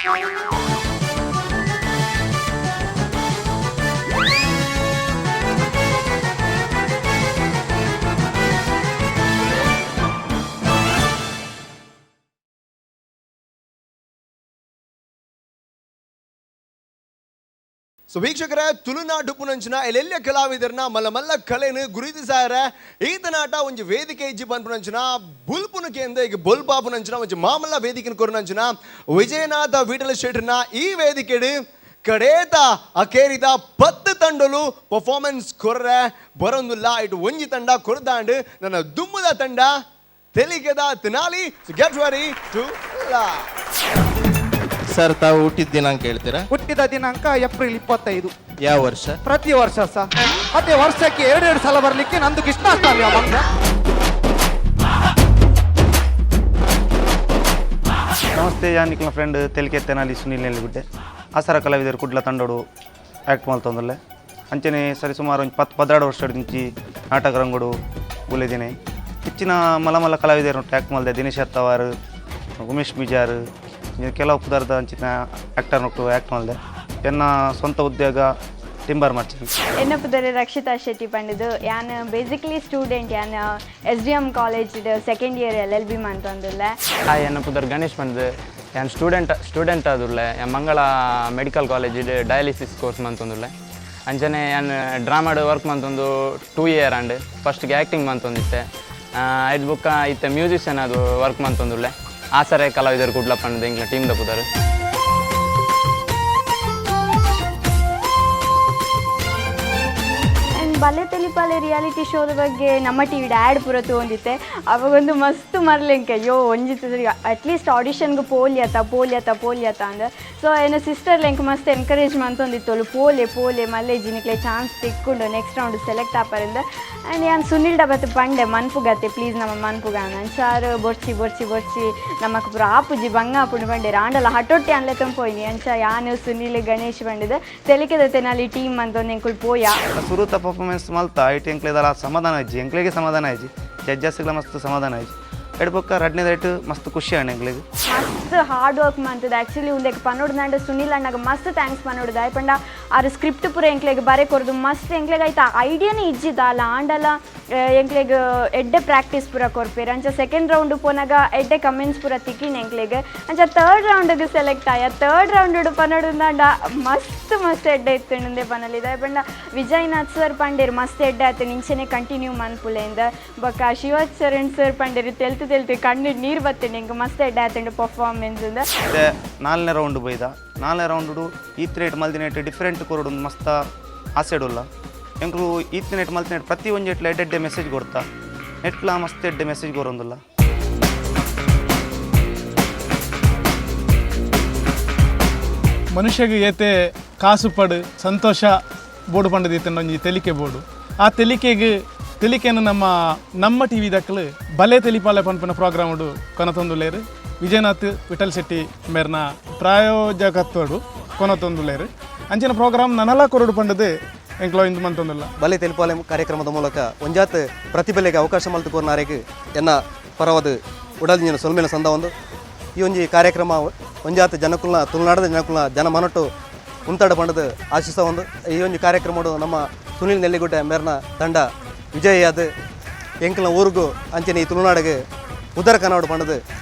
So ವೀಕ್ಷಕರ, ತುಳುನಾಡು ಪುನಂಚಿನ ಎಲ್ಲೆಲ್ಲ ಕಲಾವಿದರನ್ನ ಮಲ್ಲ ಮಲ್ಲ ಕಲೆನು ಗುರುತಿಸಾರ ಈತನಾಟ ಒಂಜಿ ವೇದಿಕೆ ಇಜ್ಜಿ ಪನ್ಪುನಂಚಿನ ಬುಲ್ಪುನಕೆಂದ ಈಗ ಬೊಲ್ಪಾಪುನಂಚಿನ ಒಂಜಿ ಮಾಮಲ್ಲ ವೇದಿಕೆನ ಕೊರುನಂಚಿನ ವಿಜಯನಾಥ ವಿಠಲ ಶೆಟ್ರನ ಈ ವೇದಿಕೆಡು ಕಡೇತ ಅಕೇರಿದ 10 ತಂಡಲು ಪರ್ಫಾರ್ಮೆನ್ಸ್ ಕೊರ್ರೆ ಬರೊಂದುಲ್ಲ. ಇಟ್ಟು ಒಂಜಿ ತಂಡ ಕೊರ್ದಾಂಡ್ ನನ್ನ ದುಮ್ಮದ ತಂಡ ತೆಲಿಗೆದ Tenali. Get ready to sir, ತಾವು ಹುಟ್ಟಿದ ದಿನಾಂಕ ಹೇಳ್ತೀರಾ? ಹುಟ್ಟಿದ ದಿನಾಂಕ ಏಪ್ರಿಲ್ 25. ಯಾವ ವರ್ಷ? ಪ್ರತಿ ವರ್ಷ ಸರ್. ಮತ್ತೆ ವರ್ಷಕ್ಕೆ ಎರಡೆರಡು ಸಲ ಬರ್ಲಿಕ್ಕೆ ನಂದು ಕೃಷ್ಣಾಷ್ಟಮಿ ಮಂಗ. ನಮಸ್ತೆ, ಯಾನಿಕ್ಲ ಫ್ರೆಂಡ್ ತೆಲಿಕೆ ತೆನಾಲಿ ಸುನೀಲ್ ನೆಲ್ಲಿಗುಡ್ಡೆ. ಆಸರ ಕಲಾವಿದರು ಕುಡ್ಲ ತಂಡೋಡು ಆ್ಯಕ್ಟ್ ಮಲ್ತೊಂದಲ್ಲೆ ಅಂಚನೆ ಸರಿ ಸುಮಾರು ಒಂಜಿ 10-12 ವರ್ಷ ದಿಂಚಿ ನಾಟಕ ರಂಗೋಡು ಬುಲೆದಿನಿ. ಹೆಚ್ಚಿನ ಮಲ ಮಲ ಕಲಾವಿದರು ಆ್ಯಕ್ಟ್ ಮಲ್ದೆ ದಿನೇಶ್ ಅತ್ತವಾರ್, ಉಮೇಶ್ ಮಿಜಾರ್, ಕೆಲವು ಪುದರ್ದ ಅಂಚಿನ ಆ್ಯಕ್ಟರ್ ನೊಟ್ಟು ಆ್ಯಕ್ಟ್ ಮಲ್ದೆ. ಎನ್ನ ಸ್ವಂತ ಉದ್ಯೋಗ ಟಿಂಬರ್ ಮರ್ಚೆಂಟ್. ಎನ್ನ ಪುದರ್ ರಕ್ಷಿತಾ ಶೆಟ್ಟಿ ಪಂಡಿದು. ಯಾನ್ ಬೇಸಿಕಲಿ ಸ್ಟೂಡೆಂಟ್, ಯಾನ್ S D M college second year L L B ಮಂತೊಂದುಲ್ಲೆ. Hi, ಎನ್ನ ಪುದರ್ ಗಣೇಶ್ ಪಂದ್. ಯಾನ್ ಸ್ಟೂಡೆಂಟ್ ಆದುಲ್ಲೆ. ಯಾನ್ ಮಂಗಳ medical college dialysis course ಮಂತೊಂದುಲ್ಲೆ. ಅಂಚನೆ ಯಾನ್ ಡ್ರಾಮಾಡ್ ವರ್ಕ್ ಮಂತೊಂದು 2 ಇಯರ್ ಆಂಡ್. ಫಸ್ಟ್ಗೆ ಆ್ಯಕ್ಟಿಂಗ್ ಮಂತೊಂದಿತ್ತೆ. ಐದು ಬುಕ್ಕ ಇತ್ತೆ ಮ್ಯೂಸಿಷಿಯನ್ ಅದು ವರ್ಕ್ ಮಂತೊಂದುಲ್ಲೆ. ಆಸರೆ ಕಲಾವಿದರು ಕುಡ್ಲ ಪಂದ್ ಎಂಕ್ಲ ಟೀಮ್ ದ ಪುದರ್. ಆ್ಯಂಡ್ ಬಲೆ ತೆಲಿಪಾಲೆ ರಿಯಾಲಿಟಿ ಶೋದ ಬಗ್ಗೆ ನಮ್ಮ T V add ಪೂರ ತೊಗೊಂಡಿತ್ತೆ. ಅವಾಗೊಂದು ಮಸ್ತ್ ಮರ್ಲೆಂಕ ಅಯ್ಯೋ ಒಂಜಿ ಅಟ್ಲೀಸ್ಟ್ ಆಡಿಷನ್ಗೆ ಪೋಲಿಯತ್ತ ಪೋಲಿಯತ್ತ ಪೋಲಿಯತ್ತ ಅಂದ. ಸೊ ಏನ ಸಿಸ್ಟರ್ ಲೆಂಕ್ ಮಸ್ತ್ ಎನ್ಕರೇಜ್ ಮಂತೊಂದಿತ್ತೋಳು, ಪೋಲೆ ಪೋಲೆ ಮಲ್ಲೆ ಜಿನಿಕ್ಲೆ ಚಾನ್ಸ್ ತಿಕ್ಕೊಂಡು next round select ಆಪರಿಂದ. And ಯಾನ್ ಸುನಿಲ್ ಡಬತ್ ಪಂಡೆ ಮನ್ಪುಗತ್ತೆ ಪ್ಲೀಸ್ ನಮ್ಮ ಮನ್ಪುಗ ಅಂಚಾರು ಬೊರ್ಚಿ ಬೊರ್ಚಿ ಬೊರ್ಚಿ ನಮಕ್ ಪೂರ ಆಪುಜಿ ಬಂಗ ಆಪುಂಡು ಬಂಡೆ ರಾಂಡಲ ಹಟೊಟ್ಟಿ ಅನ್ಲೆ ತಂಪೋಯ್ನಿ. ಅಂಚ ಯಾನು ಸುನಿಲ್ ಗಣೇಶ್ ಬಂಡಿದೆ ತೆಲಿಕೆದ ತೆನಾಲಿ ಟೀಮ್ ಅಂತೊಂದು ಎಂಕುಲ್ ಪೋಯ. ಸುರುತ ಪರ್ಫಾರ್ಮೆನ್ಸ್ ಮಲ್ತ IT ಎಂಕ್ಲೆದಲ್ಲ ಸಮಾಧಾನ ಆಯ್ಜಿ, ಎಂಕ್ಲೆಗೆ ಸಮಾಧಾನ ಆಯ್ಜಿ, ಜಡ್ಜಸ್ಗಳ ಮಸ್ತ್ ಸಮಾಧಾನ ಆಯ್ಜಿ. ಎಡ್ ಬೊಕ್ಕ ರಡ್ನೇ ರೇಟ್ ಮಸ್ತ್ ಖುಷಿ ಆಂಡ್ ಎಂಕ್ಲೆಗ್. ಮಸ್ತ್ ಹಾರ್ಡ್ ವರ್ಕ್ ಮಂತದ ಆ್ಯಕ್ಚುಲಿ ಉಂದೆಕ್ ಪನೋಡ್ದಂಡ ಸುನಿಲ್ ಅಣ್ಣಗ ಮಸ್ತ್ thanks ಪನೋಡ್ದ. ಪಂಡ ಆರು ಸ್ಕ್ರಿಪ್ಟ್ ಪೂರ ಎಂಕ್ಲೆಗ್ ಬರೆ ಕೊರ್ದು ಮಸ್ತ್ ಎಂಕ್ಲೆಗ್ ಆಯ್ತಾ ಐಡಿಯಾನೇ ಇಜ್ಜಿದಾಲ ಆಂಡಲ ಎಂಕ್ಲೆಗ್ ಎಡ್ಡೆ ಪ್ರಾಕ್ಟೀಸ್ ಪೂರ ಕೊರ್ಪೇರು. ಅಂಚ ಸೆಕೆಂಡ್ ರೌಂಡ್ ಪೋನಾಗ ಎಡ್ಡೆ ಕಮೆಂಟ್ಸ್ ಪೂರ ತಿಕ್ಕಿನ ಎಂಕ್ಲೆಗ್. ಅಂಚ ಥರ್ಡ್ ರೌಂಡ್ಗೆ ಸೆಲೆಕ್ಟ್ ಆಯ. ಥರ್ಡ್ ರೌಂಡ್ ಪನೋಡ್ದಂಡ ಮಸ್ತ್ ಮಸ್ತ್ ಎಡ್ಡೆ ಇತ್ತು ಉಂದೆ ಪನಲಿದ. ಪಂಡ ವಿಜಯನಾಥ್ ಸರ್ ಪಂಡೇರು ಮಸ್ತ್ ಎಡ್ಡೆ ಆಯ್ತು ನಿಂಚೆನೆ ಕಂಟಿನ್ಯೂ ಮನ್ಪುಲೆಂದ. ಬೊಕ್ಕ ಶಿವಚರಣ್ ಚರಣ್ ಸರ್ ಪಂಡೇರು ತೆಲ್ತು ತೆಲ್ತು ಕಣ್ಣು ನೀರು ಬತ್ತೇನೆ ಎಂಕ್ ಮಸ್ತ್ ಎಡ್ಡೆ ಆತುಂಡು ಪರ್ಫಾರ್ಮೆನ್ಸ್ ಇಂದ. ಮತ್ತೆ ನಾಲ್ನೇ ರೌಂಡ್ ಬೈದ. ನಾಲ್ನೇ ರೌಂಡು ಈತ್ ರೇಟ್ ಮಲ್ದಿನೇಟ್ ಡಿಫ್ರೆಂಟ್ ಕೊರಡು ಮಸ್ತ ಆಸೆಡುಲ್ಲ. ಎಂಕ್ಲು ಈತ್ ನೆಟ್ ಮಲ್ತಿನೇಟ್ ಪ್ರತಿ ಒಂಜಿ ಎಟ್ಲ ಎಡ್ಡೆ ಮೆಸೇಜ್ ಕೊಡ್ತಾ ನೆಟ್ಲ ಮಸ್ತ್ ಎಡ್ಡೆ ಮೆಸೇಜ್ ಕೊರೊಂದುಲ್ಲ. ಮನುಷ್ಯಗೆ ಏತೆ ಕಾಸು ಪಡು ಸಂತೋಷ ಬೋರ್ಡು ಪಂಡದಿತ್ತ ಒಂಜಿ ತೆಲಿಕೆ ಬೋರ್ಡು. ಆ ತೆಲಿಕೆಗೆ ತೆಲಿಕೆಯನ್ನು ನಮ್ಮ ನಮ್ಮ ಟಿ ವಿ ದಕ್ಕಲು ಬಲೆ ತೆಲಿಪಾಲೆ ಪನ್ಪುನ ಪ್ರೋಗ್ರಾಮ್ ಉಡು ಕೊನತೊಂದುಲೇರು. ವಿಜಯನಾಥ್ ವಿಠಲ್ ಶೆಟ್ಟಿ ಮೇರ್ನ ಪ್ರಾಯೋಜಕತ್ವಡು ಕೊನತೊಂದುಲೇರು. ಅಂಚಿನ ಪ್ರೋಗ್ರಾಮ್ ನನಲ ಕೊರಡು ಪಂಡದು ಎಂಕ್ಲೋ ಇಂದು ಮಂತೊಂದುಲ್ಲ. ಬಲೆ ತೆಲಿಪಾಲೆ ಕಾರ್ಯಕ್ರಮದ ಮೂಲಕ ಒಂಜಾತ್ ಪ್ರತಿಭೆಲೆಗೆ ಅವಕಾಶ ಮಲ್ತು ಕೊರ್ನಾರೆಗ್ ಎನ್ನ ಪರವಾದ ಉಡಲ್ಜಿನ ಸೊಲ್ಮೆನ ಸಂದ ಒಂದು ಈ ಒಂಜಿ ಕಾರ್ಯಕ್ರಮ ಒಂಜಾತ್ ಜನಕುಲ್ನ ತುಳುನಾಡದ ಜನಕುಲ್ನ ಜನ ಮನಟ್ಟು ಉಂತಾಡ ಪಂಡದು ಆಶಿಸ ಒಂದು ಈ ಒಂಜಿ ಕಾರ್ಯಕ್ರಮಡು ನಮ್ಮ ಸುನಿಲ್ ನೆಲ್ಲಿಗುಡ್ಡೆ ಮೇರ್ನ ತಂಡ ವಿಜಯಾದ ಎಂಕಲ್ನ ಊರಿಗೂ ಅಂಚನೆ ಈ ತುಳುನಾಡಿಗೆ ಉದರ ಕನ್ನಡ ಪಂಡದು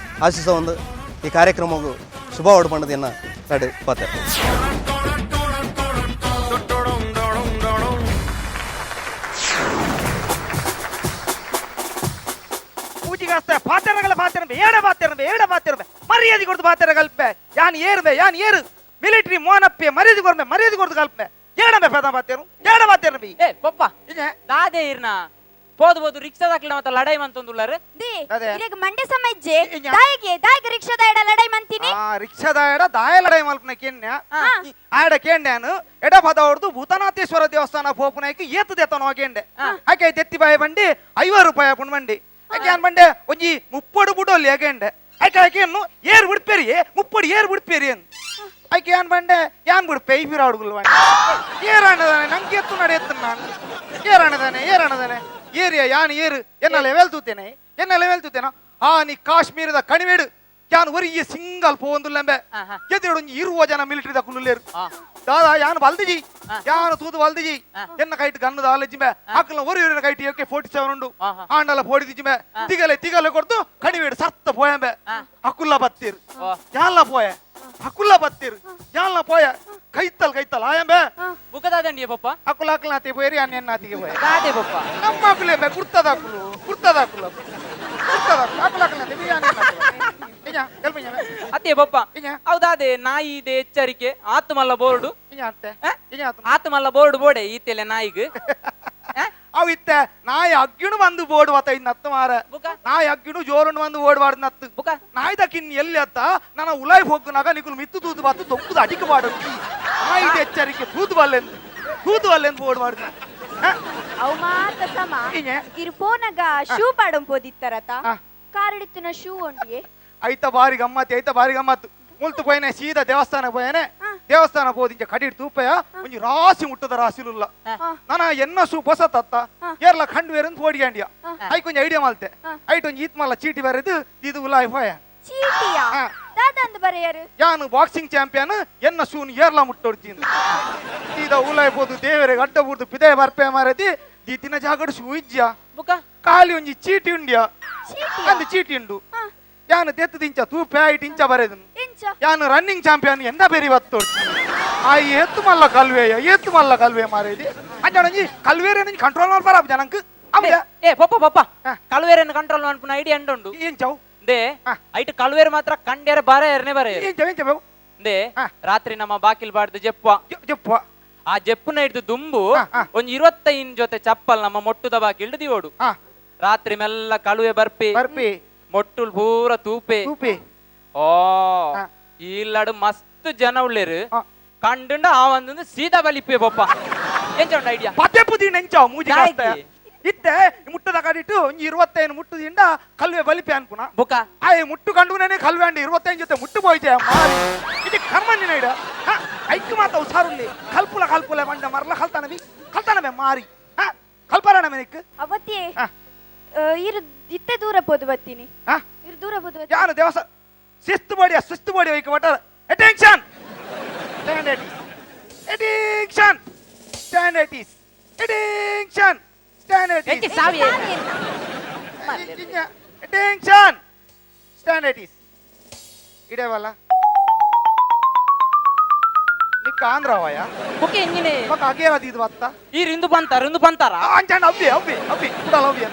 ಆಶಿಸ ಒಂದು ಈ ಕಾರ್ಯಕ್ರಮಗೂ ಶುಭ ಓಡು ಪಂಡದು ಎನ್ನ ನಡು ಪಾತ್ರ. ಪೂಜಿಗಾಸ್ತೆ ಪಾತ್ರಗಳ ಪಾತ್ರ ಏಡ ಪಾತ್ರ ಏಡ ಪಾತ್ರ ಮರ್ಯಾದೆ ಕೊಡ್ದು ಪಾತ್ರ ಕಲ್ಪೆ ಯಾನ್ ಏರುವೆ ಯಾನ್ ಏರು ಮಿಲಿಟರಿ ಮೋನಪ್ಪೆ ಮರ್ಯಾದೆ ಕೊರ್ಮೆ ಮರ್ಯಾದೆ ಕೊಡ್ದು ಕಲ್ಪೆ ಏಡಮೆ ಪದ ಪಾತೇರು ಏಡ ಪಾತೇರು ಬಿ ಏ ಪಪ್ಪ ದಾದೆ ಇರ್ನ ಪೋದು ಪೋದು ರಿಕ್ಷಾ ದಾಖಲೆ ಮತ್ತೆ ಲಡಾಯಿ ಮಂತೊಂದುಲ್ಲಾರು. ಅದೇ. ಇರೆಗ್ ಮಂಡೆ ಸಮಜ್ಜೆ ದಾಯಗೆ ದಾಯಗ ರಿಕ್ಷಾದ ಎಡ ಲಡಾಯಿ ಮಂತಿನಿ. ಆ ರಿಕ್ಷಾದ ಎಡ ದಾಯ ಲಡಾಯಿ ಮಲ್ಪನ ಕೆನ್ಯ ಆಡ ಕೇಂಡ್ಯಾನು ಎಡ ಪದ ಹೊಡ್ದು ಭೂತನಾಥೇಶ್ವರ ದೇವಸ್ಥಾನ ಪೋಪುನಾಯ್ಕ ಏತು ದೇತನ ಹೋಗೇಂಡೆ ಆಕೆ ತೆತ್ತಿ ಬಾಯ ಬಂಡಿ 50 ರೂಪಾಯಿ ಹಾಕೊಂಡು ಬಂಡಿ ಆಕೆ ಅನ್ ಬಂಡೆ ಒಂಜಿ ಮುಪ್ಪಡು ಬುಡೋಲಿ ಆಕೆಂಡೆ ಆಕೆ ಆಕೆ ಅನ್ನು ಏರ್ ಬಿಡ್ಪೇರಿ ಮುಪ್ಪಡು ಏರ್ ಬಿಡ್ಪೇರಿ ಅನ್ ಆಕೆ ಯಾನ್ ಬಂಡೆ ಯಾನ್ ಬಿಡ್ಪೆ ಈ ಬಿರಾಡುಗುಲ್ ಬಂಡೆ ಏರಾಣದಾನೆ ನಂಗೆ ಎತ್ತು ನಡೆ ಎತ್ತು ನಾನು ಏರಾಣದಾನೆ ಏರಾಣದಾನೆ ಏರಿಯ ಯಾನ್ ಏರು ಎನ್ನ ಲೆವೆಲ್ ತೂತೇನೆ ಎನ್ನ ಲೆವೆಲ್ ತೂತೇನ ಆ ನೀ ಕಾಶ್ಮೀರದ ಕಣಿವೆಡು ಯಾನ್ ಒರಿಯ ಸಿಂಗಲ್ ಪೋವೊಂದುಲ್ಲೆಂಬೆ ಎದುರು ಒಂಜಿ 20 ಜನ ಮಿಲಿಟರಿ ದಕುಲು ದಾದಾ ಯಾನ್ ಬಲ್ದಿಜಿ ಯಾನ್ ತೂದು ಬಲ್ದಿಜಿ ಎನ್ನ ಕೈಟ್ ಗನ್ನದ ಆಲಜಿಂಬೆ ಅಕ್ಕಲ ಒರಿ ಒರಿನ ಕೈಟ್ AK-47 ಉಂಡು ಆಂಡಲ ಪೋಡಿದಿಜಿಂಬೆ ತಿಗಲೆ ತಿಗಲೆ ಕೊಡ್ತು ಕಣಿವೇಡು ಸರ್ತ ಪೋಯಂಬೆ ಅಕುಲ್ಲ ಬತ್ತೀರ್ ಯಾನ್ಲ ಪೋಯ ಅಕುಲ್ಲ ಬತ್ತೀರ್ ಯಾನ್ಲ ಪೋಯ ಕೈತಲ್ ಕೈತಲ್ ಆಯಂಬೆ ಬುಕದಾದಂಡಿಯ ಪಪ್ಪ ಅಕುಲ ಅಕುಲ ಪೋಯರಿ ಯಾನ್ ಎನ್ನಾತಿಗೆ ಪೋಯ ದಾದೆ ಪಪ್ಪ ನಮ್ಮ ಅಕುಲೆ ಕುರ್ತದ ಅಕುಲು ಕುರ್ತದ ಅಕುಲು ಕುರ್ತದ ಅಕುಲ ಅಕುಲ ಯಾನ್ ಅದೇ ಪಪ್ಪ ಹೌದಾದೆ ನಾಯಿ ಇದೆ ಎಚ್ಚರಿಕೆ ಆತ್ಮಲ್ಲ ಬೋರ್ಡು ಆತ್ಮಲ್ಲ ಬೋರ್ಡ್ ಬೋಡೆ ಈತೆಲೆ ನಾಯಿಗ್ ಅವು ಇತ್ತ ನಾಯಿ ಅಗ್ಗಿಣು ಬಂದು ಬೋರ್ಡ್ ಬತ್ತ ನತ್ತು ಮಾರ ನಾಯಿ ಅಗ್ಗಿಣು ಜೋರುಂಡು ಬಂದು ಓಡ್ ಬಾರ್ದು ನತ್ತು ನಾಯಿ ದಕ್ಕಿನ್ ಎಲ್ಲಿ ಅತ್ತ ನನ್ನ ಉಲಾಯ್ ಹೋಗ್ನಾಗ ನಿಕುಲು ಮಿತ್ತು ತೂತು ಬತ್ತು ದೊಕ್ಕುದು ಅಡಿಕೆ ಬಾಡು ನಾಯಿದ ಎಚ್ಚರಿಕೆ ತೂತು ಬಲ್ಲೆಂದು ತೂತು ಬಲ್ಲೆಂದು ಬೋರ್ಡ್ ಬಾರ್ದು ಅವು ಮಾತ ಸಮ ಇರು ಪೋನಗ ಶೂ ಪಾಡಂ ಪೋದಿತ್ತರತ ಕಾರಡಿತ್ತಿನ ಶೂ ಒಂಡಿಯೇ ಐತ ಬಾರಿ ಗಮ್ಮತ್ ಐತ ಬಾರಿ ಗಮ್ಮತ್ತು ಮುಲ್ತು ಪೋಯನೆ ಸೀದಾ ದೇವಸ್ಥಾನ ಪೋಯನೆ ದೇವಸ್ಥಾನ ಪೋದಿಂಚ ಕಡಿಡ್ ತೂಪಯ ಒಂಜಿ ರಾಸಿ ಮುಟ್ಟದ ರಾಸಿಲುಲ್ಲ ನಾನ ಎನ್ನ ಸೂ ಪೊಸ ತತ್ತ ಏರ್ಲ ಖಂಡ್ ಬೇರೆ ಪೋಡಿಗ್ಯಾಂಡಿಯ ಐಕ್ ಒಂಜಿ ಐಡಿಯಾ ಮಲ್ತೆ ಐಟ್ ಒಂಜಿ ಈತ್ ಮಲ್ಲ ಚೀಟಿ ಬರೆದು ಇದು ಉಲಾಯ್ ಪೋಯ ಚೀಟಿಯಾ ದಾದಂದು ಬರೆಯರು ಯಾನು ಬಾಕ್ಸಿಂಗ್ ಚಾಂಪಿಯನ್ ಎನ್ನ ಸೂನ್ ಏರ್ಲ ಮುಟ್ಟೊಡ್ತೀನಿ ಸೀದಾ ಉಲಾಯ್ ಪೋದು ದೇವರಿಗೆ ಅಡ್ಡ ಬೂರ್ದು ಪಿದೆ ಬರ್ಪೆ ಮಾರದಿ ದೀತಿನ ಜಾಗಡು ಶೂ ಇಜ್ಜಿಯ ಖಾಲಿ ಒಂಜಿ ಚೀಟಿ ಉಂಡಿಯ ಅಂದು ಚೀಟಿ ಉಂಡು ಯಾನು ತೆತ್ತು ಇಂಚ ತೂಪೆ ಐಟ್ ಇಂಚ ಬರೆದನು ಯಾನು ರನ್ನಿಂಗ್ ಚಾಂಪಿಯನ್ ಎಂದ ಬೇರೆ ಬತ್ತು ಆ ಏತ್ತು ಮಲ್ಲ ಕಲ್ವೇಯ ಏತ್ತು ಮಲ್ಲ ಕಲ್ವೆ ಮಾರೇದಿ ಅಂಜಾಣಂಜಿ ಕಲ್ವೇರೆ ಕಂಟ್ರೋಲ್ ಮಾಡ್ಬಾರ ಜನಂಕ್ ಏ ಪಪ್ಪ ಪಪ್ಪ ಕಲ್ವೇರನ್ನು ಕಂಟ್ರೋಲ್ ಮಾಡ್ಪುನ ಐಡಿಯಾ ಉಂಡು ಏನ್ ಚೌ they ಐಟ್ ಕಲ್ವೇರ್ ಮಾತ್ರ ಕಂಡ್ಯಾರ ಬಾರ ಎರನೇ ಬರ they ರಾತ್ರಿ ನಮ್ಮ ಬಾಕಿಲ್ ಬಾಡ್ದು ಜಪ್ಪ ಜಪ್ಪ ಆ ಜಪ್ಪುನ ಹಿಡ್ದು ದುಂಬು ಒಂದ್ 25 ಜೊತೆ ಚಪ್ಪಲ್ ನಮ್ಮ ಮೊಟ್ಟುದ ಬಾಕಿಲ್ಡು ದಿವೋಡು ರಾತ್ರಿ ಮೆಲ್ಲ ಕಳುವೆ ಬರ್ಪಿ ಬರ್ಪಿ ಮೊಟ್ಟುಲ್ ಪೂರ ತೂಪೆ ತೂಪೆ ಓ ಇಲ್ಲಡು ಮಸ್ತ್ ಜನ ಉಳ್ಳೇರು ಕಂಡುಂಡ ಆ ಒಂದು ಸೀದಾ ಬಲಿಪೆ ಪಪ್ಪ ಎಂಚ ಉಂಡು ಐಡಿಯಾ ಪದೇ ಪುದಿ ನೆಂಚ ಮೂಜಿ ಇತ್ತೆ ಮುಟ್ಟದ ಕಡಿಟ್ಟು ಒಂಜಿ 25 ಮುಟ್ಟುದಿಂದ ಕಲ್ವೆ ಬಲಿಪೆ ಅನ್ಪುನ ಬುಕ ಆಯ್ ಮುಟ್ಟು ಕಂಡುನೇ ಕಲ್ವೆ ಅಂಡಿ 25 ಜೊತೆ ಮುಟ್ಟು ಪೋಯ್ತೆ ಮಾರಿ ಇದು ಕರ್ಮಣ್ಣಿನ ಇಡ ಐಕ್ ಮಾತ ಹುಷಾರುಲ್ಲಿ ಕಲ್ಪುಲ ಕಲ್ಪುಲ ಬಂಡ ಮರಲ ಕಲ್ತಾನವಿ ಕಲ್ತಾನವೆ ಮಾರಿ ಕಲ್ಪರಣ ಮೆನಿಕ್ ಅವತ್ತೇ ಇರು ಇತ್ತೆ ದೂರ ಪೋದು ಬತ್ತೀನಿ ಇರು ದೂರ ಪೋದು ಯಾರು ದೇವಸ್ಥಾನ ಶಿಸ್ತು ಬಾಡಿಯ ಶಿಸ್ತು ಬಾಡಿ ಒಯ್ಕ ಬಟ್ಟಾರ attention stand at ease attention stand at ease attention stand at ease attention stand at ease ಇಡೇವಲ್ಲ ನಿಕ್ಕ ಆಂಧ್ರವಯ ಓಕೆ ಇಂಜಿನೆ ಮಕ್ಕ ಅಗೇರ ಇದು ಬತ್ತ ಈ ರಿಂದು ಬಂತಾರ ರಿಂದು ಬಂತಾರ ಅಂಚಾಂಡ ಅವ್ವಿ ಅವ್ವಿ ಅವ್ವಿ ಕುಡಲ ಅವ್ವಿ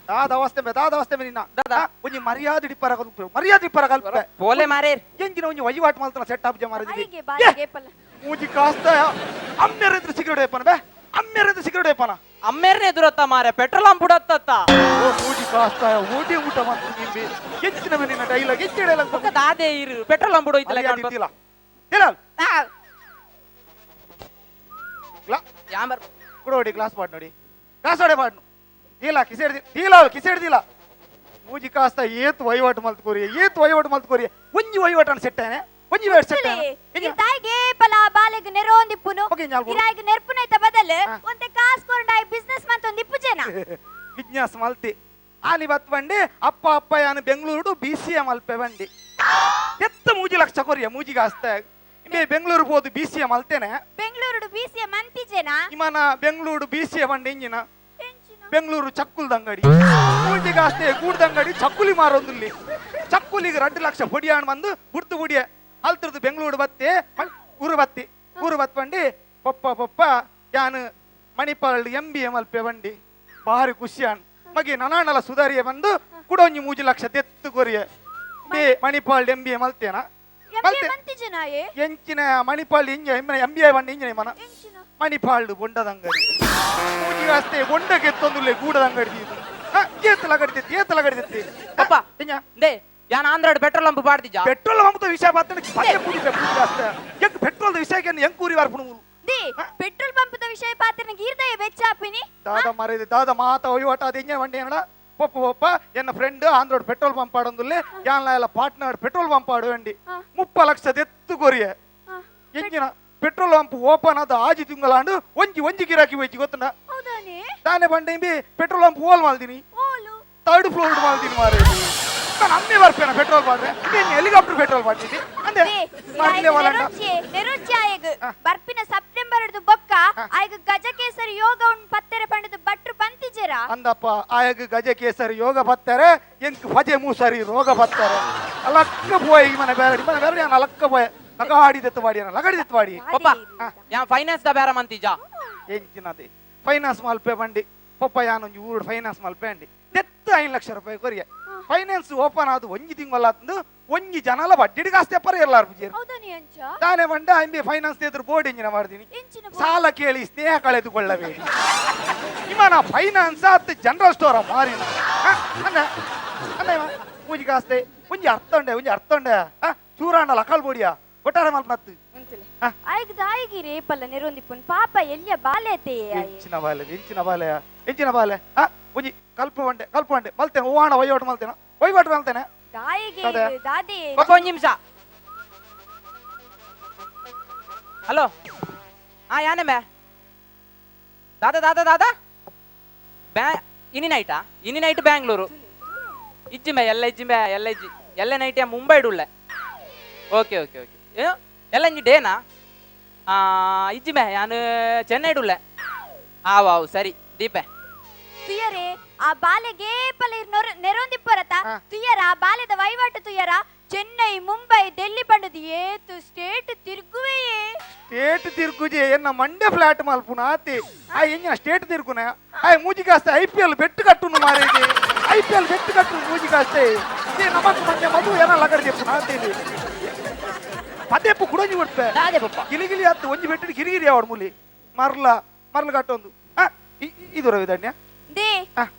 ದಾದ ಅವಸ್ಥೆ ಮೇ ದಾದ ಅವಸ್ಥೆ ಮೇ ನಿನ್ನ ದಾದಾ ಒಂಜಿ ಮರ್ಯಾದೆ ಇಪ್ಪರ ಕಲ್ಪೆ ಮರ್ಯಾದೆ ಇಪ್ಪರ ಕಲ್ಪೆ ಪೋಲೆ ಮಾರೇ ಎಂಜಿನ ಒಂಜಿ ವಹಿವಾಟ್ ಮಲ್ತನ ಸೆಟ್ ಅಪ್ ಜಮಾರದಿ ಬಾಯಿಗೆ ಮೂಜಿ ಕಾಸ್ತ ಅಮ್ಮೆರೆದ್ರು ಸಿಗರೇಟ್ ಏಪನ ಬೇ ಅಮ್ಮೆರೆದ್ರು ಸಿಗರೇಟ್ ಏಪನ ಅಮ್ಮೆರ್ನೆ ಎದುರತ್ತ ಮಾರೆ ಪೆಟ್ರೋಲ್ ಹಂಪ್ ಬುಡತ್ತ ಓ ಮೂಜಿ ಕಾಸ್ತ ಓಟಿ ಊಟ ಮಾಡ್ತು ನಿಂಬಿ ಎಂಚಿನ ಮೇ ನಿನ್ನ ಡೈಲಾಗ್ ಎಂಚಿ ಡೈಲಾಗ್ ಬೊಕ್ಕ ದಾದೆ ಇರು ಪೆಟ್ರೋಲ್ ಹಂಪ್ ಬುಡೋಯ್ತಲ್ಲ ಕಾಣ್ತಿಲ್ಲ ಇಲ್ಲ ಯಾಮರ್ ಕುಡೋಡಿ ಗ್ಲಾಸ್ ಪಾಡ್ ನೋಡಿ ಗ್ಲಾಸ್ ಹೊಡೆ ಪಾಡ್ನು ದೀಲ ಕಿಸೆಡ್ ದೀಲ ಕಿಸೆಡ್ದಿಲ್ಲ ಮೂಜಿ ಕಾಸ್ತ ಏತ್ ವಹಿವಾಟು ಮಲ್ತ್ಕೋರಿ ಏತ್ ವಹಿವಾಟು ಮಲ್ತ್ಕೋರಿ ಒಂಜಿ ವಹಿವಾಟನ್ನು ಸೆಟ್ಟಾನೆ ಒಂಜಿ ವಹಿವಾಟು ಸೆಟ್ಟಾನೆ ತಾಯಿಗೆ ಪಲ ಬಾಲೆಗ್ ನೆರೋಂದಿಪ್ಪುನು ಇರಾಯಿಗ್ ನೆರ್ಪುನೈತ ಬದಲು ಒಂತೆ ಕಾಸ್ ಕೊರಂಡಾಯ್ ಬಿಸ್ನೆಸ್ ಮಂತೊಂದಿಪ್ಪು ಜನ ಬಿಸ್ನೆಸ್ ಮಲ್ತಿ ಆನಿ ಬತ್ ಬಂಡಿ ಅಪ್ಪ ಅಪ್ಪ ಯಾನು ಬೆಂಗಳೂರು BCA ಮಲ್ಪೆ ಬಂಡಿ ಎತ್ತ ಮೂಜಿ ಲಕ್ಷ ಕೊರಿಯ ಮೂಜಿ ಕಾಸ್ತ ಇಂಬೆ ಬೆಂಗಳೂರು ಪೋದು BCA ಮಲ್ತೇನೆ Bengaluru BCA ಮಂತಿಜೆನಾ ಇಮನ Bengaluru BCA ಬಂಡಿ ಇಂಜಿನ ಬೆಂಗಳೂರು ಚಕ್ಕುಲ್ದಂಗಡಿ ಮೂಜಿಗಾಸ್ತೆ ಗೂಡ್ದಂಗಡಿ ಚಕ್ಕುಲಿ ಮಾರೊಂದುಲ್ಲಿ ಚಕ್ಕುಲಿಗೆ 2 ಲಕ್ಷ ಹೊಡಿಯಾಣ ಬಂದು ಬುಡ್ತು ಬುಡಿಯ ಅಲ್ತ್ರದ್ದು ಬೆಂಗಳೂರು ಬತ್ತೆ ಊರು ಬತ್ತಿ ಊರು ಬತ್ ಬಂಡಿ ಪಪ್ಪ ಪಪ್ಪ ಯಾನು ಮಣಿಪಾಲ್ MBA ಮಲ್ಪೆ ಬಂಡಿ ಭಾರಿ ಖುಷಿಯಾನ್ ಮಗೆ ನನಾಣಲ ಸುಧಾರಿಯ ಬಂದು ಕುಡೊಂಜಿ 3 ಲಕ್ಷ ತೆತ್ತು ಕೊರಿಯ ಬೇ ಮಣಿಪಾಲ್ MBA ಮಲ್ತೇನ ಎಂಚಿನ ಮಣಿಪಾಲ್ ಇಂಜ MBA ಬಂಡಿ ಇಂಜಿನ ಮನ ಮಣಿಪಾಲ್ ಬೊಂಡದಂಗಡಿ ಮೂಜಿಗಾಸ್ತೆ ಬೊಂಡಕ್ಕೆ ಗೂಡದಂಗಡಿ ಏತಲ ಕಡಿತೈತಿ ಏತಲ ಕಡಿತೈತಿ ಪಪ್ಪ they ಯಾನ್ ಆಂಧ್ರಾಡ್ ಪೆಟ್ರೋಲ್ ಪಂಪ್ ಪಾಡ್ದಿಜ ಪೆಟ್ರೋಲ್ ಪಂಪ್ ವಿಷಯ ಬಾತನ ಪದೇ ಕೂಡಿ ಮೂಜಿಗಾಸ್ತೆ ಎಂಕ್ ಪೆಟ್ರೋಲ್ ವಿಷಯಕ್ಕೆ ಎಂಕ್ ಕೂರಿ ವಾರ್ಪುಣ ಮೂಲು they petrol pump the ವಿಷಯ ಪಾತ್ರನ ಗೀರ್ದಯ ಬೆಚ್ಚಾಪಿನಿ ದಾದ ಮರದಿ ದಾದ ಮಾತ ವಹಿವಾಟ ಅದು ಇಂಜ ವಂಡಿ ಏನಡ ಪಪ್ಪ ಪಪ್ಪ ಎನ್ನ ಫ್ರೆಂಡ್ ಆಂಧ್ರೋಡ್ ಪೆಟ್ರೋಲ್ ಪಂಪ್ ಆಡೊಂದುಲ್ಲೆ ಯಾನ್ಲ ಎಲ್ಲ ಪಾರ್ಟ್ನರ್ ಪೆಟ್ರೋಲ್ ಪಂಪ್ ಆಡು ವಂಡಿ 30 ಲಕ್ಷ ದೆತ್ತು ಕೊರಿಯ ಎಂಜಿನ ಪೆಟ್ರೋಲ್ ಪಂಪ್ ಓಪನ್ ಆದ ಆಜಿ ತಿಂಗಳಾಂಡು ಒಂಜಿ ಒಂಜಿ ಗಿರಾಕಿ ಹೋಯ್ತು ಗೊತ್ತನ ಹೌದಾನೆ ತಾನೆ ಬಂಡಿ ಪೆಟ್ರೋಲ್ ಪಂಪ್ ಓಲ್ ಮಾಲ್ದಿನಿ ಥರ್ಡ್ ಫ್ಲೋರ್ ಮಾಲ್ದಿನಿ ಮಾರೆ ಅಮ್ಮೆ ಬರ್ಪೇನ ಪೆಟ್ರೋಲ್ ಪಾಡ್ರೆ ಹೆಲಿಕಾಪ್ಟರ್ ಪೆಟ್ರೋಲ್ ಪಾಡ್ತಿದ್ದಿ ಅಂದೆ ನೆರೊಚ್ಚಿ ಆಯಗ್ ಬರ್ಪಿನ ಸೆಪ್ಟೆಂಬರ್ ಬೊಕ್ಕ ಆಯಗ್ ಗಜಕೇಸರಿ ಯೋಗ ಉಂಡು ಪತ್ತೆರೆ ಪಂಡದು ಭಟ್ರು ಪಂತಿಜೆರ ಅಂದಪ್ಪ ಆಯಗ್ ಗಜಕೇಸರಿ ಯೋಗ ಪತ್ತಾರೆ ಎಂಕ್ ಫಜೆ ಮೂಸರಿ ರೋಗ ಪತ್ತಾರೆ ಅಲಕ್ಕ ಪೋಯ್ ಮನೆ ಬೇರಡಿ ಮನೆ ಬೇರಡಿ ಅಲಕ್ಕ ಪೋಯ್ ಲಗಾಡಿ ದತ್ತು ಬಾಡಿ ಲಗಾಡಿ ದತ್ತು ಬಾಡಿ ಪಪ್ಪ ಯಾ ಫೈನಾನ್ಸ್ the ಬೇರ ಮಂತಿಜ ಎಂಚಿನದೆ ಫೈನಾನ್ಸ್ ಮಲ್ಪೆ ಬಂಡಿ ಪಪ್ಪ ಯಾನೊಂಜಿ ಊರು ಫೈನಾನ್ಸ್ ಮಲ್ಪೆ ಅಂಡಿ ದೆತ್ತು 5 ಲಕ್ಷ ರೂಪಾಯಿ ಕೊರಿಯ ಫೈನಾನ್ಸ್ ಓಪನ್ ಆದು ಒಂಜಿ ತಿಂಗಳಾತಂದು ಒಂಜಿ ಜನಲ ಬಡ್ಡಿಗೆ ಕಾಸ್ತೆ ಪರ ಎಲ್ಲಾರು ಪೂಜೆ ತಾನೇ ಬಂಡ ಅಂಬಿ ಫೈನಾನ್ಸ್ ಎದುರು ಬೋರ್ಡ್ ಇಂಜಿನ ಮಾಡ್ತೀನಿ ಸಾಲ ಕೇಳಿ ಸ್ನೇಹ ಕಳೆದುಕೊಳ್ಳಬೇಡಿ ಇಮನ ಫೈನಾನ್ಸ್ ಆತ್ ಜನರಲ್ ಸ್ಟೋರ ಮಾರಿನ ಅಣ್ಣ ಅಣ್ಣ ಪೂಜೆ ಕಾಸ್ತೆ ಒಂಜಿ ಅರ್ಥ ಉಂಡೆ ಒಂಜಿ ಅರ್ಥ ಉಂಡೆ ಚೂರಾಂಡ ಲಕಾಲ್ ಬೋಡಿಯಾ ಒಟ್ಟಾರೆ ಮಲ್ಪನತ್ತು ಆಯ್ಗ ದಾಯಿಗಿ ರೇಪಲ್ಲ ನೆರೊಂದಿಪ್ಪುನ್ ಪಾಪ ಎಲ್ಲಿಯ ಬಾಲೆ ಎಂಚಿನ ಬಾಲೆ ಎಂಚಿನ ಬಾಲೆ ಎಂಚಿನ ಬಾಲೆ ಒಂಜಿ ಕಲ್ಪ ಬಂಡೆ ಕಲ್ಪ ಬಂಡೆ ಮಲ್ತೇನೆ ಹೂವಾಣ ವಹಿವಾಟು ಮಲ್ತೇನೆ ವಹಿವಾಟು ಮಲ್ತೇನೆ ದಾಯಿಗೆ ದಾದಿ ಪಪ್ಪ ಒಂದು ನಿಮಿಷ ಹಲೋ ಹಾ ಯಾನೆ ಬೇ ದಾದಾ ದಾದಾ ದಾದಾ ಬ್ಯಾ ಇನಿ ನೈಟಾ ಇನಿ ನೈಟ್ ಬ್ಯಾಂಗ್ಳೂರು ಇಜ್ಜಿ ಮೇ ಎಲ್ಲ ಇಜ್ಜಿ ಮೇ ಎಲ್ಲ ಇಜ್ಜಿ ಎಲ್ಲ ನೈಟ್ ಯಾ ಮುಂಬೈ ಉಳ್ಳೆ okay okay okay ಏನು ಎಲ್ಲ ಇಂಜಿ ಡೇನಾ ಇಜ್ಜಿ ಮೇ ಯಾನು ಚೆನ್ನೈ ಉಳ್ಳೆ ಆವ್ ಸರಿ ದೀಪೆ ತುಯರೇ ಆ ಬಾಲೆಗೆ ಪಲ ನೆರೊಂದಿಪ್ಪರತ ತುಯರ ಆ ಬಾಲೆದ ವಹಿವಾಟು ತುಯರ ಚೆನ್ನೈ ಮುಂಬೈ ಡೆಲ್ಲಿ ಪಂಡದು ಏತು ಸ್ಟೇಟ್ ತಿರುಗುವೆಯೇ ಸ್ಟೇಟ್ ತಿರುಗುಜೆ ಎನ್ನ ಮಂಡೆ ಫ್ಲಾಟ್ ಮಲ್ಪುನ ಆತಿ ಆ ಎಂಜಿನ ಸ್ಟೇಟ್ ತಿರುಗುನ ಆ ಮೂಜಿ ಕಾಸ್ತೆ ಐಪಿಎಲ್ ಬೆಟ್ಟು ಕಟ್ಟುನು ಮಾರೇದಿ ಐಪಿಎಲ್ ಬೆಟ್ಟು ಕಟ್ಟು ಮೂಜಿ ಕಾಸ್ತೆ ನಮಕ್ ಮಂಡೆ ಮಧು ಏನ ಲಗಡ చెప్పున ಆತಿ ಪದೇಪು ಕುಡಂಜಿ ಕೊಡ್ತೆ ಗಿಲಿಗಿಲಿ ಆತು ಒಂಜಿ ಬೆಟ್ಟು ಗಿರಿಗಿರಿ ಅವಡು ಮುಲಿ ಮರ್ಲ ಮರ್ಲ ಕಟ್ಟೊಂದು ಇದು ರವಿಧನ್ಯ they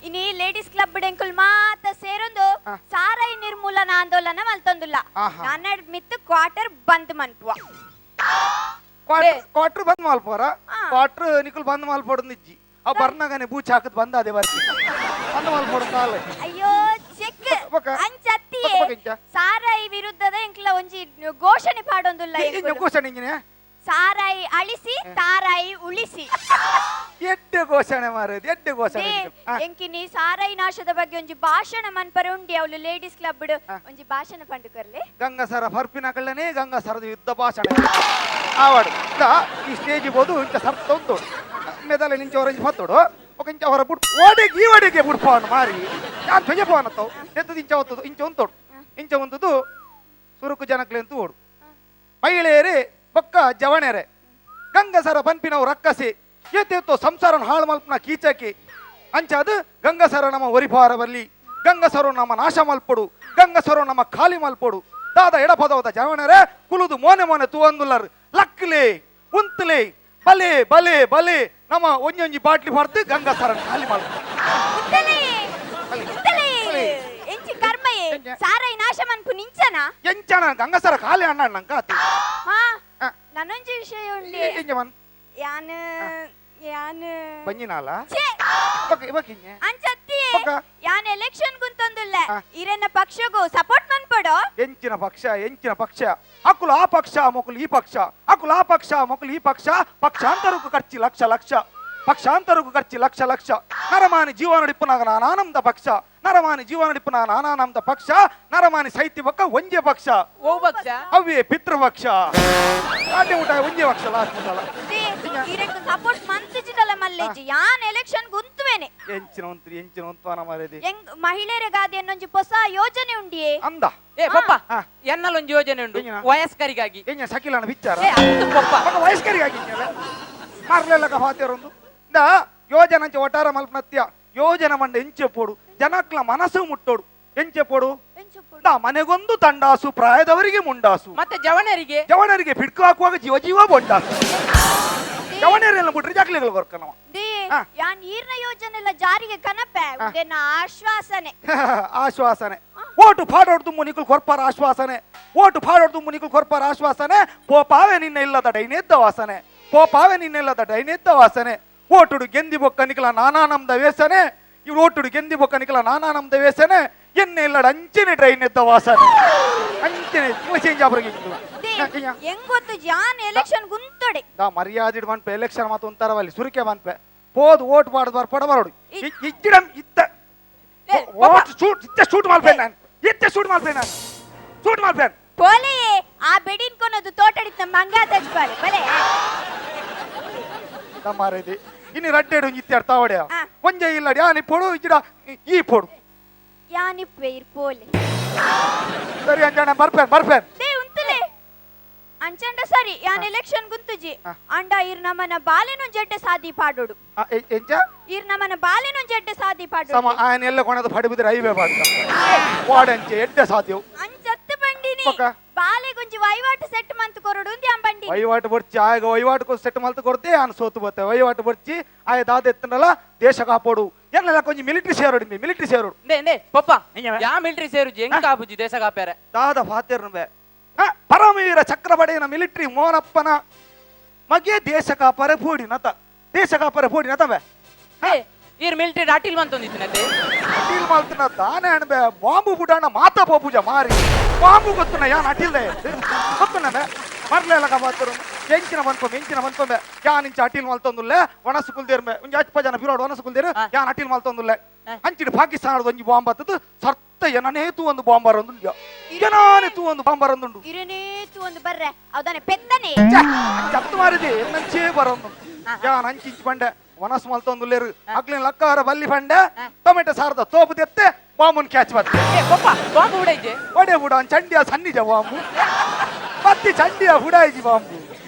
ಇನಿ ಲೇಡೀಸ್ ಕ್ಲಬ್ ಡೆಂಕುಲ್ ಮಾತ ಸೇರೊಂದು ಸಾರಾಯಿ ನಿರ್ಮೂಲನ ಆಂದೋಲನ ಮಲ್ತೊಂದುಲ್ಲ ನನ್ನ ಮಿತ್ತು ಕ್ವಾರ್ಟರ್ ಬಂದ್ ಮನ್ಪುವ ಕ್ವಾರ್ಟರ್ ಬಂದ್ ಮಲ್ಪೋರ ಕ್ವಾರ್ಟರ್ ನಿಕುಲ್ ಬಂದ್ ಮಲ್ಪೋಡು ನಿಜ್ಜಿ ಆ ಬರ್ನಾಗನೆ ಬೂಚ್ ಹಾಕದ್ ಬಂದ ಅದೇ ಬರ್ತಿ ಬಂದ್ ಮಲ್ಪೋಡು ಕಾಲ ಅಯ್ಯೋ ಚೆಕ್ ಅಂಚತ್ತಿ ಸಾರಾಯಿ ವಿರುದ್ಧದ ಎಂಕ್ಲ ಒಂಜಿ ಘೋಷಣೆ ಪಾಡೊಂದುಲ್ಲ ಘೋಷಣೆ ಇಂಜಿನ ಸಾರಾಯಿ ಅಳಿಸಿ ತಾರಾಯಿ ಉಳಿಸಿ ಎಡ್ಡೆ ಘೋಷಣೆ ಮಾರದು ಎಡ್ಡೆ ಘೋಷಣೆ ಎಂಕಿನಿ ಸಾರಾಯಿ ನಾಶದ ಬಗ್ಗೆ ಒಂಜಿ ಭಾಷಣ ಮನ್ಪರೆ ಉಂಡಿ ಅವಳು ಲೇಡೀಸ್ ಕ್ಲಬ್ ಒಂಜಿ ಭಾಷಣ ಪಂಡುಕರ್ಲೆ ಗಂಗಾಸರ ಫರ್ಪಿನ ಕಳ್ಳನೆ ಗಂಗಾಸರದ ಯುದ್ಧ ಭಾಷಣ ಆವಾಡು ಈ ಸ್ಟೇಜ್ ಬೋದು ಇಂಚ ಸರ್ತ ಉಂಟು ಮೆದಲೆ ನಿಂಚ ಅವರ ಹೊತ್ತೋಡು ఒక ಇಂಚ ಅವರ ಬುಡ್ ಓಡೆಗೆ ಈ ಓಡೆಗೆ ಬುಡ್ಪವನು ಮಾರಿ ಯಾನ್ ಧ್ವಜಪವನತ್ತವು ಎತ್ತದು ಇಂಚ ಹೊತ್ತದು ಇಂಚ ಉಂತೋಡು ಇಂಚ ಉಂತದು ಸುರುಕು ಜನಕ್ಲೆ ಅಂತ ಓಡು ಮಹಿಳೆಯರೇ ಬೊಕ್ಕ ಜವಣೆರೆ ಗಂಗಸರ ಪನ್ಪಿನವು ರಕ್ಕಸಿ ಏತೇತೋ ಸಂಸಾರನ ಹಾಳು ಮಲ್ಪನ ಕೀಚಕಿ ಅಂಚಾದು ಗಂಗಸರ ನಮ್ಮ ಒರಿಪಾರ ಬರ್ಲಿ ಗಂಗಸರು ನಮ್ಮ ನಾಶ ಮಲ್ಪೊಡು ಗಂಗಸರು ನಮ್ಮ ಖಾಲಿ ಮಲ್ಪೊಡು ದಾದ ಎಡಪದವದ ಜವಣರೆ ಕುಲುದು ಮೋನೆ ಮೋನೆ ತೂವಂದುಲ್ಲರು ಲಕ್ಲೆ ಉಂತಲೆ ಬಲೆ ಬಲೆ ಬಲೆ ನಮ್ಮ ಒಂಜೊಂಜಿ ಬಾಟ್ಲಿ ಹೊರತು ಗಂಗಸರನ ಖಾಲಿ ಮಲ್ಪಡು ಸಾರಾಯಿ ನಾಶ ಮನ್ಪು ನಿಂಚನ ಎಂಚನ ಗಂಗಸರ ಖಾಲಿ ಅಣ್ಣ ನಂಕ ನನೊಂಜಿ ವಿಷಯ ಉಂಡೆ ಯಾನ್ ಯಾನ್ ಬಂಜಿನಾಲ ಅಂಚತ್ತಿ ಯಾನ್ ಎಲೆಕ್ಷನ್ ಗುಂತೊಂದುಲ್ಲ ಇರೆನ ಪಕ್ಷಗೂ ಸಪೋರ್ಟ್ ಮನ್ಪಡೋ ಎಂಚಿನ ಪಕ್ಷ ಎಂಚಿನ ಪಕ್ಷ ಅಕುಲು ಆ ಪಕ್ಷ ಮೊಕುಲು ಈ ಪಕ್ಷ ಅಕುಲು ಆ ಪಕ್ಷ ಮೊಕುಲು ಈ ಪಕ್ಷ ಪಕ್ಷಾಂತರಕ್ಕೂ ಖರ್ಚಿ ಲಕ್ಷ ಲಕ್ಷ ಪಕ್ಷಾಂತರಕ್ಕೂ ಖರ್ಚಿ ಲಕ್ಷ ಲಕ್ಷ ನರಮಾನಿ ಜೀವನಡಿಪ್ಪುನಾಗ ನಾನಾನಂದ ಪಕ್ಷ ನರಮಾನಿ ಜೀವನಡಿಪ್ಪುನ ನಾನಾನಂದ ಪಕ್ಷ ನರಮಾನಿ ಸೈತಿ ಪಕ್ಕ ಒಂಜೆ ಪಕ್ಷ ಓ ಪಕ್ಷ ಅವೇ ಪಿತೃಪಕ್ಷ ಕಾಟೆ ಊಟ ಒಂಜೆ ಪಕ್ಷ ಲಾಸ್ಟ್ ಸಲ ಸಪೋರ್ಟ್ ಮಂತಿಜಿದಲ್ಲ ಮಲ್ಲೇಜಿ ಯಾನ್ ಎಲೆಕ್ಷನ್ ಗುಂತುವೇನೆ ಎಂಚಿನ ಉಂತ್ರಿ ಎಂಚಿನ ಉಂತ್ವಾನ ಮಾರೇದಿ ಎಂಗ್ ಮಹಿಳೆಯರಿಗಾದಿ ಅನ್ನೊಂಜಿ ಹೊಸ ಯೋಜನೆ ಉಂಡಿಯೇ ಅಂದ ಏ ಪಪ್ಪ ಎನ್ನಲೊಂಜಿ ಯೋಜನೆ ಉಂಟು ವಯಸ್ಕರಿಗಾಗಿ ಎಂಜ ಸಕಿಲನ ವಿಚಾರ ಏ ಅಂತು ಪಪ್ಪ ವಯಸ್ಕರಿಗಾಗಿ ಮಾರ್ಲೆಲ್ಲ ಫಾತಿಯರೊಂದು ಇಂದ ಯೋಜನೆ ಅಂಚೆ ಒಟ್ಟಾರ ಮಲ್ಪನತ್ಯ ಯೋಜನೆ ಮಂಡ ಎಂಚೆ ಪೋಡು ಜನಕ್ಲ ಮನಸ್ಸು ಮುಟ್ಟೋಡು ಎಂಚೆ ಪೋಡು ಮನೆಗೊಂದು ತಂಡಾಸು ಪ್ರಾಯದವರಿಗೆ ಮುಂಡಾಸು ಮತ್ತೆ ಜವಣರಿಗೆ ಜವಣರಿಗೆ ಬಿಡ್ಕು ಹಾಕುವಾಗ ಜೀವ ಜೀವ ಬೊಂಡಾಸು ಜವಣರೆಲ್ಲ ಬಿಟ್ರೆ ಜಕ್ಲಿಗಳು ಕೊರ್ಕನವ ಯಾನ್ ಈರ್ನ ಯೋಜನೆ ಎಲ್ಲ ಜಾರಿಗೆ ಕನಪೆ ಉಂದೆನ ಆಶ್ವಾಸನೆ ಆಶ್ವಾಸನೆ ಓಟು ಫಾಡೋಡ್ ದುಮ್ಮು ನಿಕುಲ್ ಕೊರ್ಪಾರ ಆಶ್ವಾಸನೆ ಓಟು ಫಾಡೋಡ್ ದುಮ್ಮು ನಿಕುಲ್ ಕೊರ್ಪಾರ ಆಶ್ವಾಸನೆ ಪೋಪಾವೆ ನಿನ್ನ ಇಲ್ಲದ ಡೈನೆದ್ದ ವಾಸನೆ ಪೋಪಾವೆ ನಿನ್ನ ಇಲ್ಲದ ಡೈನೆದ್ದ ವಾಸನೆ ಓಟುಡು ಗೆಂದಿ ಬೊಕ್ಕ ನಿಕಲ ನಾನಾ ನಮ್ದ ವೇಸನೆ ಇವ್ ಓಟುಡು ಗೆಂದಿ ಬೊಕ್ಕ ನಿಕಲ ನಾನಾ ನಮ್ದ ವೇಸನೆ ಎನ್ನೆ ಇಲ್ಲಡ ಅಂಚನೆ ಟ್ರೈನ್ ಎದ್ದ ವಾಸನೆ ಅಂಚನೆ ಚೇಂಜ್ ಆಬ್ರಿಗೆ ಹೆಂಗ್ ಗೊತ್ತು ಜಾನ್ ಎಲೆಕ್ಷನ್ ಗುಂತೊಡೆ ದಾ ಮರ್ಯಾದೆ ಮನ್ಪೆ ಎಲೆಕ್ಷನ್ ಮಾತು ಒಂಥರವಲ್ಲಿ ಸುರಿಕೆ ಮನ್ಪೆ ಪೋದು ಓಟ್ ಪಾಡದು ಬರ್ ಪಡ ಬರೋಡು ಇಚ್ಚಿಡಂ ಇತ್ತ ಓಟ್ ಶೂಟ್ ಇತ್ತ ಶೂಟ್ ಮಲ್ಪೆ ನಾನು ಇತ್ತೆ ಶೂಟ್ ಮಾಡ್ಬೇನ ಶೂಟ್ ಮಾಡ್ಬೇನ ಪೋಲೆಯೇ ಆ ಬೆಡಿನ್ ಕೊನದು ತೋಟಡಿತ ಮಂಗಾ ತಜ್ಪಾಲೆ ಬಲೆ ತಮಾರೇದಿ ಇನಿ ರಡ್ಡೆಡು ಇತ್ತೆ ಅರ್ತಾವಡೆ ಒಂಜೆ ಇಲ್ಲಡಿ ಆನಿ ಪೋಡು ಇಜ್ಜಿಡ ಈ ಪೋಡು ಯಾನಿ ಪೇರ್ ಪೋಲೆ ಸರಿ ಅಂಜಣ ಬರ್ಪೇನ್ ಬರ್ಪೇನ್ they ಉಂತುಲೆ ಅಂಚಂಡ ಸರಿ ಯಾನ್ ಎಲೆಕ್ಷನ್ ಗುಂತುಜಿ ಅಂಡ ಇರ್ ನಮನ ಬಾಲೆನು ಜಡ್ಡೆ ಸಾದಿ ಪಾಡೋಡು ಎಂಚ ಇರ್ ನಮನ ಬಾಲೆನು ಜಡ್ಡೆ ಸಾದಿ ಪಾಡೋಡು ಸಮ ಆಯನ ಎಲ್ಲ ಕೊಣದ ಪಡಿಬಿದ್ರೆ ಐವೆ ಪಾಡ್ದ ವಾಡಂಚೆ ಎಡ್ಡೆ ಸಾದಿಯು ಅಂಚತ್ತು ಬಂಡಿನಿ ಬಾಲೆ ಗುಂಜಿ ವೈವಾಟ್ ಸೆಟ್ ಮಂತ್ ಕೊರಡು ಉಂದಿ ಅಂಬಂಡಿ ವೈವಾಟ್ ಬೊರ್ಚಿ ಆಯಗ ವೈವಾಟ್ ಸೆಟ್ ಮಲ್ತ್ ಕೊರ್ತೆ ಆನ್ ಸೋತು ಬತ್ತೆ ವೈವಾಟ್ ಬೊರ್ಚಿ ಆಯ ದಾದ ಎತ್ತನಲ್ಲ ದೇಶ ಕಾಪೋಡು ಎನ್ನಲ ಕೊಂಚ ಮಿಲಿಟರಿ ಸೇರೋಡು ಮಿಲಿಟರಿ ಸೇರೋಡು ನೇ ನೇ ಪಪ್ಪ ಯಾ ಮಿಲಿಟರಿ ಸೇರುಜಿ ಎಂಗ್ ಕಾಪುಜಿ ದೇಶ ಕಾಪ್ಯಾರೆ ದಾದ ಫಾತೇರ್ನುಬೆ ಪರಮವೀರ ಚಕ್ರಬಡೆಯನ ಮಿಲಿಟರಿ ಮೋನಪ್ಪನ ಮಗೆ ದೇಶ ಕಾಪಾರೆ ಪೋಡಿನತ ದೇಶ ಕಾಪಾರೆ ಪೋಡಿನತವೆ ಈರ್ ಮಿಲಿಟರಿ ಅಟಿಲ್ ಮಂತೊಂದಿತ್ತಿನತೆ ಅಟಿಲ್ ಮಲ್ತನ ದಾನೆ ಅಣಬೆ ಬಾಂಬು ಬುಡಾಣ ಮಾತಾ ಪೋಪುಜ ಮಾರಿ ಬಾಂಬು ಗೊತ್ತುನ ಯಾನ್ ಅಟಿಲ್ದೆ ಗೊತ್ತುನಬೆ ಮರ್ಲೆಲ್ಲ ಕಾಪಾತರು ಎಂಚಿನ ಮನ್ಪೊಂಬೆ ಎಂಚಿನ ಮನ್ಪೊಂಬೆ ಯಾನ್ ಇಂಚ ಅಟಿಲ್ ಮಲ್ತೊಂದುಲ್ಲೆ ವನಸು ಕುಲ್ದೇರ್ಮೆ ಒಂಜಿ ಅಚ್ಪ ಜನ ಬಿರೋಡು ವನಸು ಕುಲ್ದೇರು ಯಾನ್ ಅಟಿಲ್ ಮಲ್ತೊಂದುಲ್ಲೆ ಅಂಚಿಡು ಪಾಕಿಸ್ತಾನದ ಒಂಜಿ ಬಾಂಬ್ ಹತ್ತದು ಸರ್ತ ಏನನೇತು ಒಂದು ಬಾಂಬರ್ ಒಂದುಂಡು ಏನಾನೇತು ಒಂದು ಬಾಂಬರ್ ಒಂದುಂಡು ಇರನೇತು ಒಂದು ಬರ್ರೆ ಅವದಾನೆ ಪೆದ್ದನೆ ಚತ್ತು ಮಾರಿದೆ ಎನ್ನಂಚೇ ಬರೊಂದು ಯಾನ್ ಅಂಚಿ ಇಂಚಿ ಬಂಡೆ ವನಸ್ ಮಲ್ತೊಂದುಲ್ಲೇರು ಅಗ್ಲಿನ ಲಕ್ಕಾರ ಬಲ್ಲಿ ಬಂಡೆ ಟೊಮೆಟೊ ಸಾರದ ತೋಪು ತೆತ್ತೆ ಬಾಂಬುನ್ ಕ್ಯಾಚ್ ಬತ್ತೆ ಬಾಂಬು ಉಡೈಜೆ ಒಡೆ ಬುಡ ಚಂಡಿಯ ಸನ್ನಿಜ ಬಾಂಬು ಪತ್ತಿ ಚಂಡಿಯ ಹುಡಾಯಿಜಿ ಬಾಂಬು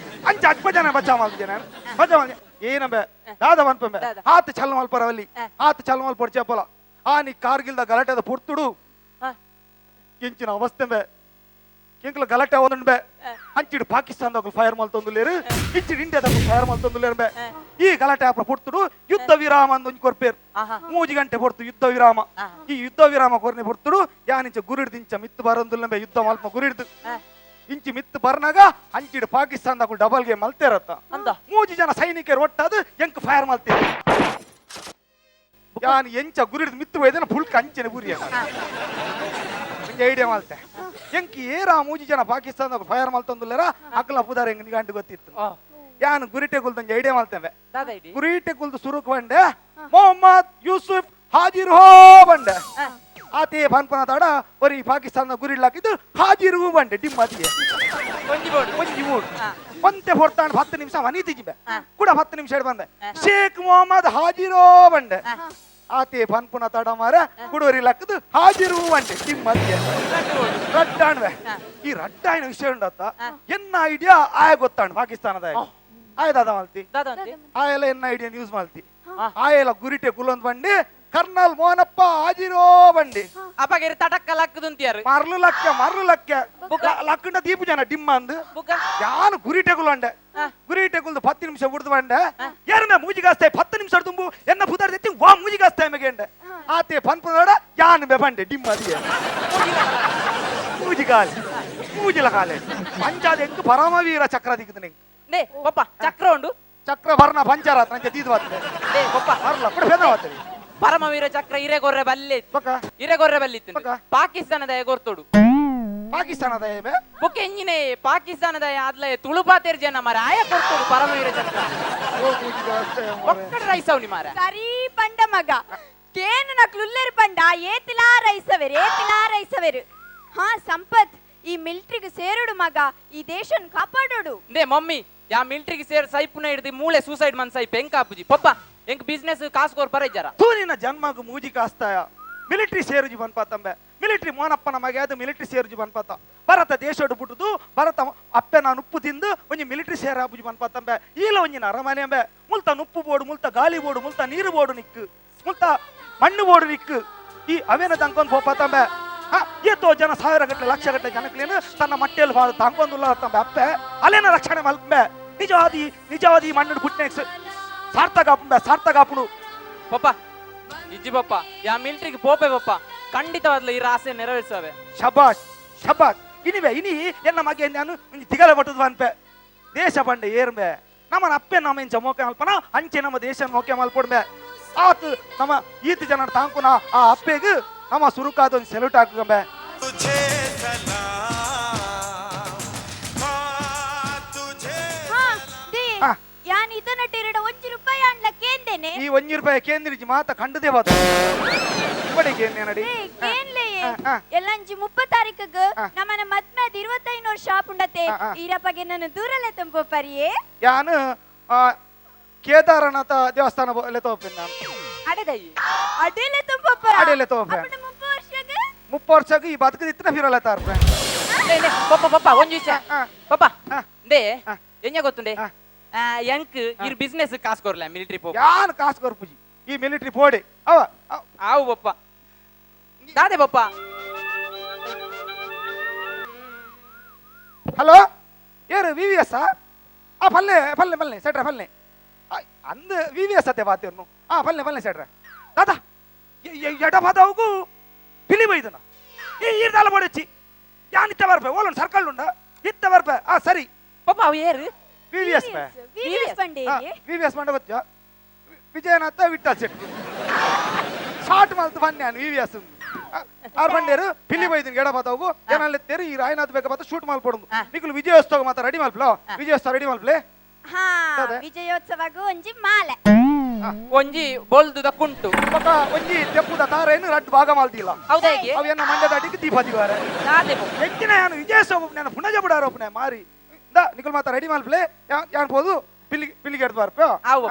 ಅಂಚ ಅಜ್ಪ ಜನ ಬಚ್ಚಾ ಮಲ್ತಿಜೆ ನಾನು ಬಚ್ಚಾ ಮಲ್ತಿ ಏನಂಬೆ ದಾದ ಮನ್ಪಂಬೆ ಆತ ಚಲ್ ಮಲ್ಪರವಲ್ಲಿ ಆತ ಚಲ್ ಮಲ್ಪೊಡ್ ಚಪ್ಪಲ ಆ ನೀ ಕಾರ್ಗಿಲ್ದ ಗಲಾಟೆದ ಪುರ್ತುಡು ಎಂಚಿನ ಅವಸ್ಥೆ ಎಂಕ್ಲ ಗಲಾಟೆ ಒಂದುಂಬೆ ಅಂಚಿಡು ಪಾಕಿಸ್ತಾನದಾಗ ಫೈರ್ ಮಲ್ತೊಂದುಲ್ಲೇರು ಇಂಚಿಡು ಇಂಡಿಯಾದಾಗ ಫೈರ್ ಮಲ್ತೊಂದುಲ್ಲೇರು ಬೆ ಈ ಗಲಾಟೆ ಆಪ್ರ ಪುರ್ತುಡು ಯುದ್ಧ ವಿರಾಮ ಅಂದ್ ಒಂಜಿ ಕೊರ್ಪೇರು 3 ಗಂಟೆ ಪೊರ್ತು ಯುದ್ಧ ವಿರಾಮ ಈ ಯುದ್ಧ ವಿರಾಮ ಕೊರ್ನೆ ಪೊರ್ತುಡು ಯಾನಿಂಚ ಗುರಿಡ್ದು ಇಂಚ ಮಿತ್ತು ಬರೊಂದುಲ್ಲಂಬೆ ಯುದ್ಧ ಮಲ್ಪ ಗುರಿಡ್ದು ಇಂಚಿ ಮಿತ್ತು ಬರ್ನಾಗ ಅಂಚಿಡು ಪಾಕಿಸ್ತಾನದಾಗ ಡಬಲ್ ಗೇಮ್ ಮಲ್ತೇರತ್ತ 3 ಜನ ಸೈನಿಕರು ಒಟ್ಟಾದು ಎಂಕ್ ಫೈರ್ ಮಲ್ತೇರು ಯಾನ್ ಎಂಚ ಗುರಿಡ್ದು ಮಿತ್ತು ಒಯ್ದನ ಫುಲ್ಕ ಅಂಚನೆ ಗುರಿಯ ಐಡಿಯಾ ಮಲ್ತೆ ಎಂಕ್ ಏರ 3 ಜನ ಪಾಕಿಸ್ತಾನದಾಗ ಫೈರ್ ಮಲ್ತೊಂದುಲ್ಲೇರ ಅಕ್ಲ ಪುದಾರ ಎಂಗ್ ನಿಗಂಟು ಗೊತ್ತಿತ್ತು ಯಾನ್ ಗುರಿಟೆ ಕುಲ್ದಂಜ ಐಡಿಯಾ ಮಲ್ತೇವೆ ಗುರಿಟೆ ಕುಲ್ದು ಸುರುಕ್ ಬಂಡೆ ಮೊಹಮ್ಮದ್ ಯೂಸುಫ್ ಹಾಜಿರ್ ಹೋ ಬಂಡೆ ಆತೆ ಪನ್ಪನ ತಾಡ ಒರಿ ಪಾಕಿಸ್ತಾನದ ಗುರಿಡ್ಲಾಕಿದ್ದು ಹಾಜಿರು ಬಂಡೆ ಡಿಮ್ಮತಿಗೆ ಒಂಜಿ ಬೋಡು ಒಂತೆ ಹೊರ್ತಾಂಡ್ 10 ನಿಮಿಷ ವನಿತಿಜಿಬೆ ಕೂಡ 10 ನಿಮಿಷ ಬಂದೆ ಶೇಖ್ ಮೊಹಮ್ಮದ್ ಹಾಜಿರೋ ಬಂಡೆ ಆತೆ ಪನ್ಪುನ ತಡ ಮಾರ ಕುಡೋರಿ ಲಕ್ಕದು ಹಾಜಿರು ಬಂಡೆ ಡಿಮ್ಮತಿಗೆ ರಡ್ಡಾಣ್ವೆ ಈ ರಡ್ಡಾಯಿನ ವಿಷಯ ಉಂಡತ್ತ ಎನ್ನ ಐಡಿಯಾ ಆಯ ಗೊತ್ತಾಂಡ್ ಪಾಕಿಸ್ತಾನದ ಆಯ ದಾದ ಮಲ್ತಿ ಆಯೆಲ್ಲ ಎನ್ನ ಐಡಿಯಾ ಯೂಸ್ ಮಲ್ತಿ ಆಯೆಲ್ಲ ಗುರಿಟೆ ಕುಲೊಂದ್ ಬಂಡಿ ಕರ್ನಲ್ ಮೋನಪ್ಪ ಹಾಜಿರೋ ಬಂಡಿ ಅಪಗೇರಿ ತಟಕ್ಕ ಲಕ್ಕದುಂತಿಯಾರು ಮರ್ಲು ಲಕ್ಕ ಮರ್ಲು ಲಕ್ಕ ಲಕ್ಕಂಡ ದೀಪು ಜನ ಡಿಮ್ಮ ಅಂದು ಯಾನು ಗುರಿಟೆ ಕುಲಂಡೆ ಗುರಿಟೆ ಕುಲ್ದು 10 ನಿಮಿಷ ಬಿಡ್ದು ಬಂಡೆ ಯಾರನ್ನ ಮೂಜಿಗಾಸ್ತೆ 10 ನಿಮಿಷ ತುಂಬು ಎನ್ನ ಪುದಾರ್ ತೆತ್ತಿ ವಾ ಮೂಜಿಗಾಸ್ತೆ ಮೆಗೆಂಡೆ ಆತೆ ಪನ್ಪುನೋಡ ಯಾನು ಬೆ ಬಂಡೆ ಡಿಮ್ಮ ಅದಿಯೆ ಮೂಜಿಗಾಲೆ ಮೂಜಿಲ ಕಾಲೆ ಪಂಚಾದ ಎಂಕ್ ಪರಮವೀರ ಚಕ್ರ ದಿಕ್ಕದು ನಿಂಗೆ ನೇ ಪಪ್ಪ ಚಕ್ರ ಉಂಡು ಚಕ್ರ ವರ್ಣ ಪಂಚಾರಾತ್ ನಂಚೆ ತೀದು ಬಾತ್ತೆ ನೇ ಪಪ್ಪ ಬರ್ಲ ಕೂಡ ಭೇದ ಬಾತ್ತೆ ಪರಮವೀರ ಚಕ್ರ ಇರೆಗೊರ್ರೆ ಬಲ್ಲೆ ಇರೆಗೊರ್ರೆ ಬಲ್ಲಿತ್ತು ಪಾಕಿಸ್ತಾನದ ಗೊರ್ತೋಡು ಪಾಕಿಸ್ತಾನದ ಬುಕ್ ಎಂಜಿನೇ ಪಾಕಿಸ್ತಾನದ ಆದ್ಲೆ ತುಳುಪಾತೇರ್ ಜನ ಮಾರ ಆಯ ಕೊರ್ತೋಡು ಪರಮವೀರ ಚಕ್ರ ಒಕ್ಕಡ ರೈಸವ್ನಿ ಮಾರ ಸರಿ ಪಂಡ ಮಗ ಕೇನು ನಕ್ಲುಲ್ಲೇರು ಪಂಡ ಏತಿಲಾ ರೈಸವೇರು ಏತಿಲಾ ರೈಸವೇರು ಹಾ ಸಂಪತ್ ಈ ಮಿಲಿಟರಿಗೆ ಸೇರುಡು ಮಗ ಈ ದೇಶನ್ ಕಾಪಾಡೋಡು ನೇ ಮಮ್ಮಿ ಯಾ ಮಿಲಿಟರಿಗೆ ಸೇರ್ ಸೈಪುನ ಹಿಡ್ದು ಮೂಳೆ ಸೂಸೈಡ್ ಮನ್ ಸೈಪ್ ಹೆಂಗ್ ಕಾಪುಜಿ ಪಪ್ಪ ಎಂಕ್ ಬಿಸ್ನೆಸ್ ಕಾಸು ಕೊರ್ ಬರ ಜರ ತೂ ನಿನ್ನ ಜನ್ಮಗು ಮೂಜಿ ಕಾಸ್ತಾಯ ಮಿಲಿಟರಿ ಸೇರುಜಿ ಬನ್ಪಾತಂಬೆ ಮಿಲಿಟರಿ ಮೋನಪ್ಪನ ಮಗ ಅದು ಮಿಲಿಟರಿ ಸೇರುಜಿ ಬನ್ಪಾತ ಭರತ ದೇಶೋಡು ಬಿಟ್ಟುದು ಭರತ ಅಪ್ಪೆ ನಾನು ಉಪ್ಪು ತಿಂದು ಒಂಜಿ ಮಿಲಿಟರಿ ಸೇರ ಆಪುಜಿ ಬನ್ಪಾತಂಬೆ ಈಲ ಒಂಜಿನ ಅರಮನೆ ಅಂಬೆ ಮುಲ್ತ ನುಪ್ಪು ಬೋಡು ಮುಲ್ತ ಗಾಲಿ ಬೋಡು ಮುಲ್ತ ನೀರು ಬೋಡು ನಿಕ್ಕು ಮುಲ್ತ ಮಣ್ಣು ಬೋಡು ನಿಕ್ಕು ಈ ಅವೇನ ತಂಕೊಂದು ಪೋಪಾತಂಬೆ ಏತೋ ಜನ ಸಾವಿರ ಗಟ್ಟಲೆ ಲಕ್ಷ ಗಟ್ಟಲೆ ಜನಕ್ಲೇನು ತನ್ನ ಮಟ್ಟೆಯಲ್ಲಿ ತಾಂಕೊಂದುಲ್ಲ ತಂಬೆ ಅಪ್ಪೆ ಅಲ್ಲೇನ ರಕ್ಷಣೆ ಮಲ್ಪೆ ನಿಜವಾದಿ ನಿಜವಾದಿ ಮಣ್ಣು ಪುಟ್ನೆ ಸಾರ್ಥಕ ಆಪುಂಬೆ ಸಾರ್ಥಕ ಆಪುಡು ಪಪ್ಪ ಇಜ್ಜಿ ಪಪ್ಪ ಯಾ ಮಿಲಿಟರಿಗೆ ಪೋಪೆ ಪಪ್ಪ ಖಂಡಿತವಾದ್ಲ ಈ ಆಸೆ ನೆರವೇರಿಸವೆ ಶಬಾಷ್ ಶಬಾಷ್ ಇನಿವೆ ಇನಿ ಎನ್ನ ಮಗೆ ನಾನು ತಿಗಲ ಬಟ್ಟದ ಅನ್ಪೆ ದೇಶ ಬಂಡೆ ಏರ್ಬೆ ನಮ್ಮನ ಅಪ್ಪೆ ನಮ್ಮ ಇಂಚ ಮೋಕೆ ಮಲ್ಪನ ಅಂಚೆ ನಮ್ಮ ದೇಶ ಮೋಕೆ ಮಲ್ಪೊಡ್ಬೆ ಆತು ನಮ್ಮ ಈತ ಜನ ತಾಂಕುನ ಆ ಅಪ್ಪೆಗ್ ನಮ್ಮ ಸುರುಕಾದ ಒಂದು ಸೆಲ್ಯೂಟ್ ಹಾಕಂಬೆ ಯಾನ್ ಇದನ್ನ ಟೆರಡ 1 ರೂಪಾಯಿ ಅನ್ಲ ಕೇಂದೇನೆ ಈ 1 ರೂಪಾಯಿ ಕೇಂದ್ರಿಜಿ ಮಾತ ಕಂಡದೆ ಬಾತ ಬಡೆ ಕೇಂದೆ ನಡಿ ಕೇನ್ಲೆಯೇ ಎಲ್ಲಂಜಿ 30 ತಾರೀಕಿಗೆ ನಮ್ಮನ ಮದ್ಮೆ 25 ವರ್ಷ ಆಪುಂಡತೆ ಈರಪ್ಪಗೆ ನನ್ನ ದೂರಲೆ ತಂಪೋಪರಿಯೇ. ಯಾನು ಕೇದಾರನಾಥ ದೇವಸ್ಥಾನ ಲೆತ್ತೋಪೆ ನಾನು. ಅಡೆದೈ ಅಡೆಲೆ ತಂಪೋಪರ. ಅಡೆಲೆ ತೋಪೆ. ಅಪ್ಪನ 30 ವರ್ಷಗೆ 30 ವರ್ಷಗೆ ಈ ಬದುಕದಿತ್ತಿನ ಫಿರಲೆ ತಾರ್ಪೆ. ಪಪ್ಪ ಪಪ್ಪ ಒಂಜಿ ವಿಷಯ ಪಪ್ಪ they ಎಂಜ ಗೊತ್ತುಂಡೆ ಎಂಕ್ ಇರ್ ಬಿಸ್ನೆಸ್ ಕಾಸು ಕೊರ್ಲ ಮಿಲಿಟರಿ ಪೋ. ಯಾನ್ ಕಾಸು ಕೊರ್ಪುಜಿ ಈ ಮಿಲಿಟರಿ ಪೋಡೆ ಅವ ಆವು ಪಪ್ಪ ದಾದೆ ಪಪ್ಪ. ಹಲೋ ಏರು V V S ಆ ಪಲ್ಲೆ ಪಲ್ಲೆ ಪಲ್ಲೆ ಸೆಟ್ರ ಪಲ್ಲೆ ಅಂದ V V S ಅತ್ತೆ ಬಾತಿರ್ನು ಆ ಪಲ್ಲೆ ಪಲ್ಲೆ ಸೆಟ್ರ ದಾದಾ ಎಡ ಬಾದವಗೂ ಪಿಲಿ ಬೈದನ ಈ ಈರ್ದಾಲ ಬಡಚ್ಚಿ ಯಾನ್ ಇತ್ತ ಬರ್ಪೆ ಓಲೊಂದು ಸರ್ಕಲ್ ಉಂಡ ಇತ್ತ ಬರ್ಪೆ. ಆ ಸರಿ ಪಪ್ಪ ಅವು ಏರು V V S V V S ಬಂಡೆ V V S ಮಂಡ ಗೊತ್ತ ವಿಜಯನಾಥ ವಿಠಲ್ ಶೆಟ್ಟಿ ಶಾರ್ಟ್ ಮಲ್ತು ಬನ್ನಿ V V S R ಬಂಡೇರು ಪಿಲಿ ಬೈದಿನ ಎಡ ಬಾತವು ಏನಲ್ಲಿ ತೇರು ಈ ರಾಯನಾಥ್ ಬೇಕ ಬಾತ ಶೂಟ್ ಮಾಲ್ಪೊಡೊಂದು ನಿಕುಲು ವಿಜಯೋತ್ಸವ ಮಾತ ರೆಡಿ ಮಲ್ಪಲ ವಿಜಯೋತ್ಸವ ರೆಡಿ ಮಲ್ಪಲೆ. ಹಾ ವಿಜಯೋತ್ಸವಗೂ ಒಂಜಿ ಮಾಲೆ ಒಂಜಿ ಬೊಲ್ದುದ ಕುಂಟು ಪಕ್ಕ ಒಂಜಿ ತೆಪ್ಪುದ ತಾರೇನು ರಡ್ಡು ಭಾಗ ಮಾಲ್ದಿಲ್ಲ. ಹೌದಾ? ಅವು ಎನ್ನ ಮಂಡ್ಯದ ಅಡಿಗೆ ದೀಪ ದಿವಾರೆ ಹೆಚ್ಚಿನ ಯಾನು ವಿಜಯೋತ್ಸವ ನಾನು ಪುನಜ ಬಿಡಾರೋಪನೆ ಮಾರಿ the ನಿಕುಲು ಮಾತ ರೆಡಿ ಮಲ್ಪಲೆ ಯಾನ್ ಪೋದು ಪಿಲಿ ಪಿಲಿಗೆ ಎಡ್ದು ಬರ್ಪ. ಆವು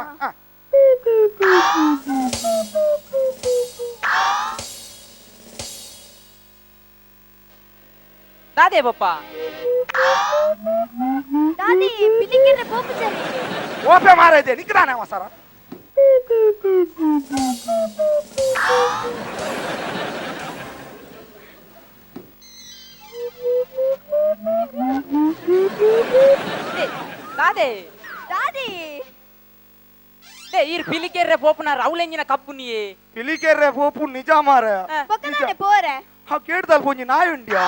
ದಾದೆ ಪಪ್ಪ ದಾದಿ ಪಿಲಿಗೆರೆ ಪೋಪುಜರಿ ಓಪೆ ಮಾರೈತೆ ನಿಕ್ರಾನೆ ಮಸಾರ. ದಾದೆ ದಾದಿ they ಈರ್ ಪಿಲಿಕೆರ್ರೆ ಪೋಪುನ ರೌಲೆಂಜಿನ ಕಪ್ಪು ನೀಯೇ ಪಿಲಿಕೆರ್ರೆ ಪೋಪು ನಿಜ ಮಾರ ಪೊಕ್ಕದಾನೆ ಪೋರೆ ಹಾ ಕೇಳ್ದಲ್ ಪೋಂಜಿ ನಾಯಿ ಉಂಡ್ಯಾ.